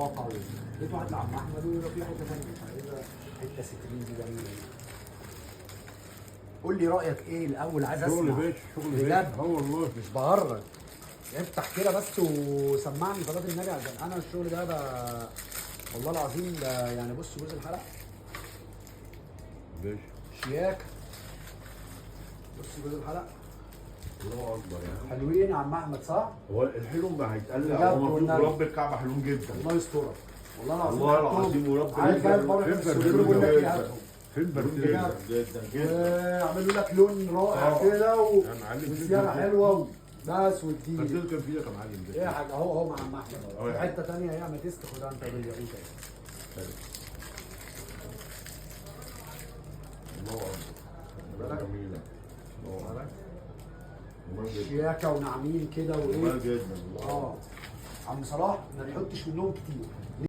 شراقه. لقيت واحد لعم احمد وفي حتة ثانية مش عايزها، حتة سترين دي جميلة دي. قول لي رايك ايه الاول، عايز شغل اسمع باشا، شغل بجد. باشا، اه والله. مش بهرج، افتح كده بس وسمعني صلاة النبي، عشان انا الشغل ده والله العظيم ده يعني. بص جوز الحلق باشا شياك، بص جوز الحلق الله اكبر يعني. حلوين يا عم احمد صح؟ هو الحلو ما هيتقلق، بجد هو مفروض والنبي. ورب الكعبة حلوين جدا. الله يسترك والله العظيم. والله هاتهم. العظيم ورب عارف بقى الكعبة. البركة فين في السوريين بيقول لك ايه، هاتهم. فين بجد. جدا جدا. وعملوا لك لون رائع آه. كده يا معلم، فين وصياغه برتين؟ حلوة بس والدين. برتين كان في ايدك يا معلم ده. ايه يا حاج، اهو اهو مع عم احمد اهو. أهو يا في حاج. حتة ثانية ايه amethyst، خدها انت بالياقوت اهي. الله اكبر، جميلة. الله أكبر. جمال جدا. شياكه وناعمين كده جمال وايه. جدا. الله اه عم صلاح ما تحطش منهم كتير.